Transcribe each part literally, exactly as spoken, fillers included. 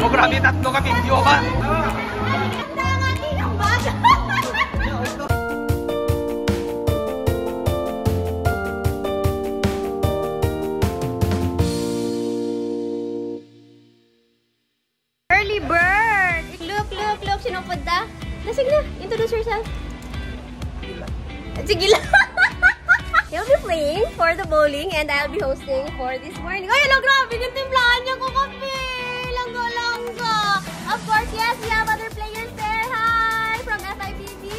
Grabe, tatlo ka video ba? Early bird! Look, look, look! Sino punta? Na, sige na, introduce yourself. Sige lang. He'll be playing for the bowling and I'll be hosting for this morning. Ay, ala, grabe, gintimplahan niya ko kape. Langga-langga. Of course, yes, we have other players there. Hi, from F I B B.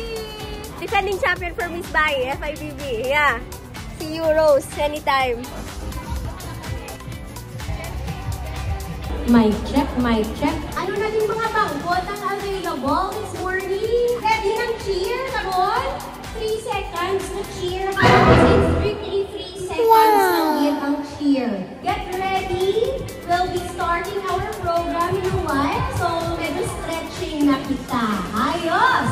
Defending champion for Miss Bai, F I B B. Yeah. See you, Rose, anytime. Mic check, mic check. Ano na din mga bangkot ang available this morning? Ready ng cheer, Ramon? Three seconds na cheer. It's strictly three seconds lang gid ang cheer. Get ready. We'll be starting our program in a while. So, medyo stretching na kita. Ayos!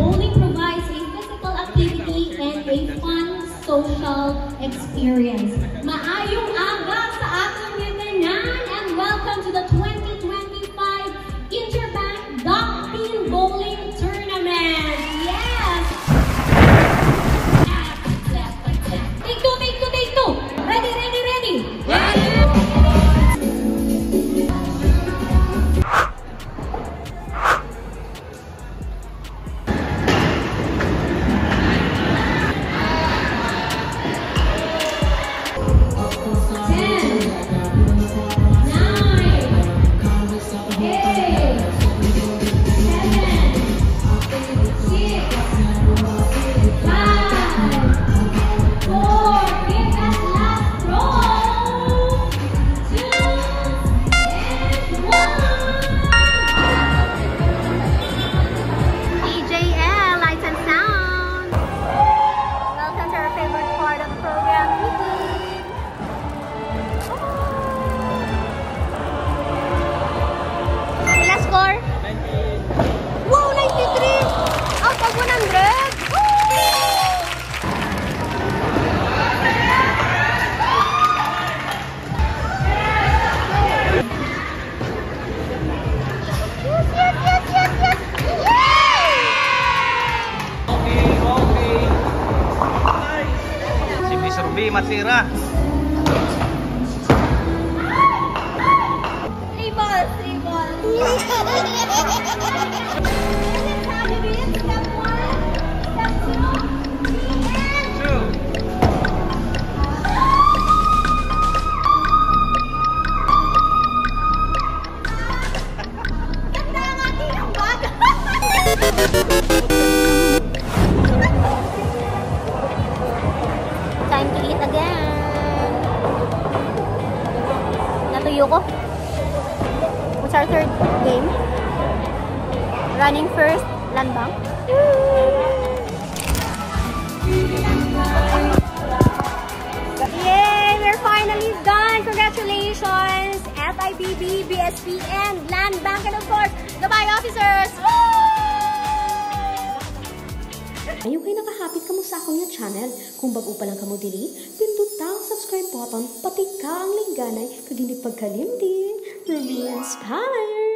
Bowling provides a physical activity and a fun social experience. Maayong aga sa aton nga tanan and welcome to the twenty twenty-five Interbank Duck Team Bowling Tournament. Yes! Take two, take two, take two! Ready, ready, ready! Ten, nine, eight, seven, six, five, four, give that last throw. Two and one. D J L, lights and sound. Welcome to our favorite part of the program, Mickey. Pila score? Wow, ninety-three! Out of one hundred! Woo! Yes, yes, yes, yes, yes! Yay! Okay, okay. Si Miss Ruby matira. Three balls, three balls. Step one, step two, three, and Time to eat again. Natuyo ko. It's our third game. Running first, Landbank. Yay! We're finally done! Congratulations! F I B B, B S P, and Landbank, and of course, the Bai officers! Woo! Maayo kay nakahapit kamo sa akon nga channel. Kung bag-o pa lang kamo diri, pinduta ang subscribe button, patika ang lingganay, kag hindi pagkalimti, Ruby Inspire!